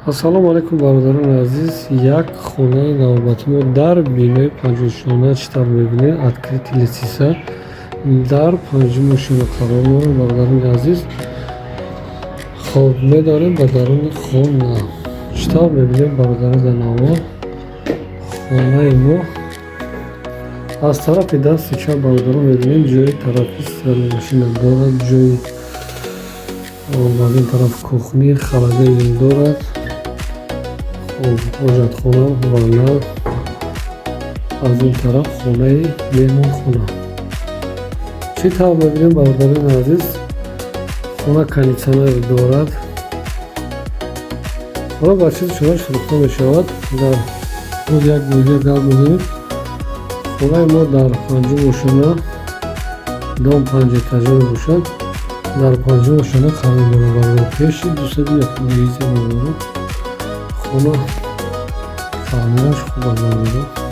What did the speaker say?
Ассалому алайкум, бародарони азиз. Як хонаи навбати мо дар бинои панҷошона, чӣ тавр мебинед, открытый лестница, дар панҷум ошёна қарор дорад, бародарони азиз. Хоб, медорем ба даруни хона. Чӣ тавр мебинем, бародарон, дар навор хонаи мо аз тарафи дасти чап, бародарон, мебинем, ҷои тарафи стиральная машина дорад, ҷои аз ин тараф кухня, холодильник дорад. Хоб, ҳоҷатхона, ванна, аз ин тараф хонаи меҳмонхона. Чӣ тавр мебинем, бародарони азиз, хона кондитсионер дорад. Хона ба чизи чунон фурӯхта мешавад. Дар боз як бозия гап мезанем. Хонаи мо дар панҷум ошёна, дом панҷэтажа мебошад, дар панҷум ошёна қарор дорад, бародар, пеши 201 дивизия, бародарон. Хона таъмираш хуб аст, бародарон.